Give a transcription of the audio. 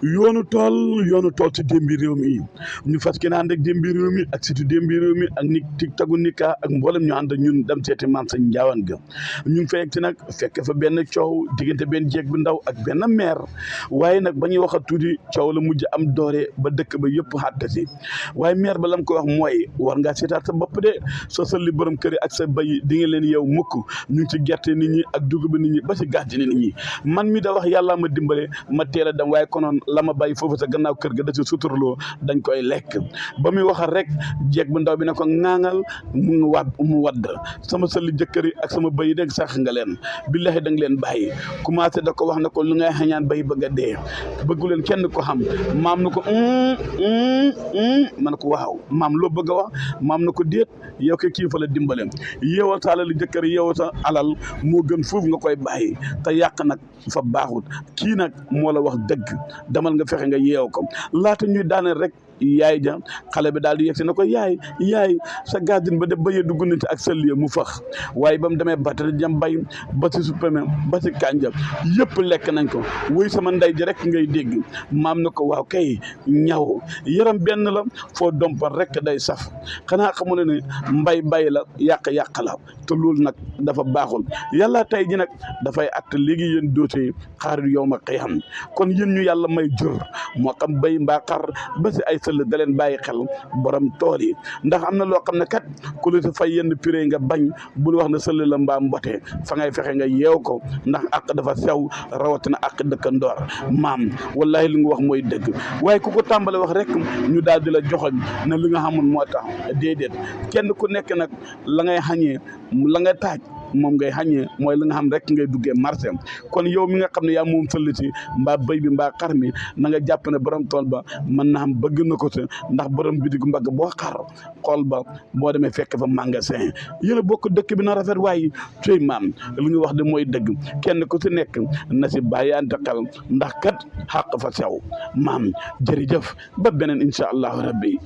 yoonu tool ci démbi réew mi ñu fas kenn ànd ak démbi réew mi ak surtout démbi réew mi ak ni TikToku Nika ak mboolem ñu ànd ak ñun dem seeti maam sañ njaawaan ga ñu ngi fekk ci nag fekk fa benn coow diggante benn jeeg bu ndaw ak benn maire waaye nag ba ñuy wax a tuuti coow la mujj am doore ba dëkk ba yëpp xàtte si waaye maire ba lam ko wax mooy war ngaa seetaat sa bopp de soo sa li borom kër yi ak sa bay di nga leen yow mukk ñu ngi ci gerte nit ñi ak dugub nit ñi ba ci gàtt nit ñi man mi da wax yàlla ma dimbale ma teel a dem waaye konoon la ma bàyyi foofu sa gannaaw kër ga da ci suturloo dañ koy lekk ba muy waxal rek jeeg bu ndaw bi ne ko ŋaaŋal mu wadd sama sëli jëkkër yi ak sama bëy yi dégg sax nga leen billahi da nga leen bàyyi commencé da ko wax ne ko lu ngay xañaan bay bëgg a dee bëggu leen kenn ko xam maam na ko man ko waaw maam loo bëgg a wax maam na ko déet yow ke kii fa la dimbale yeewal sa alal jëkkër yeewal sa alal moo gën foofu nga koy bàyyi te yàq nag fa baaxut kii nag moo la wax dëgg damal nga fexe nga yeew ko laata ñuy daaneel rek yaay ja xale bi daal di yegsi na ko yaay sa gardin ba de bëyee dugg nañ ci ak sa lieu mu fax waaye ba mu demee bata jam bay ba si suppame ba si kànja yëpp lekk nañ ko wuy sama ndey ji rek ngay dégg maam na ko waaw kay ñaw yaram benn la foo dompal rek day saf xanaa xamu ne mbay bay la yàq la te loolu nag dafa baaxul yàlla tey ji nag dafay att léegi yéen dootee xaar yow ma xëy xam kon yéen ñu yàlla may jur moo xam bay mbaa xar ba si ay sëll da leen bàyyi xel borom tool yi ndax am na loo xam ne kat ku la fay yenn prix nga bañ bul wax ne sëll la mbaa mbote fa ngay fexe nga yeew ko ndax àq dafa sew rawatina àq dëkkandoor maam wallahi li nga wax mooy dëgg waaye ku ko tàmbale wax rek ñu daal di la joxoñ na li nga xamul moo tax déedéet kenn ku nekk nag la ngay xañee la ngay taaj moom ngay xañee mooy li nga xam rek ngay duggee marché kon yow mi nga xam ne yaa moom sëll si mbaa bëy bi mbaa xar mi na nga jàpp ne borom tool ba mën na xam bëgg na ko si ndax borom bitig mbagg boo xar xool ba boo demee fekk fa magasin yéen a bokk dëkk bi na rafet waaye coy maam li ñu wax de mooy dëgg kenn ku si nekk na si bàyyante xel ndax kat xàq fa sew maam jërëjëf ba beneen incha allahu rabbi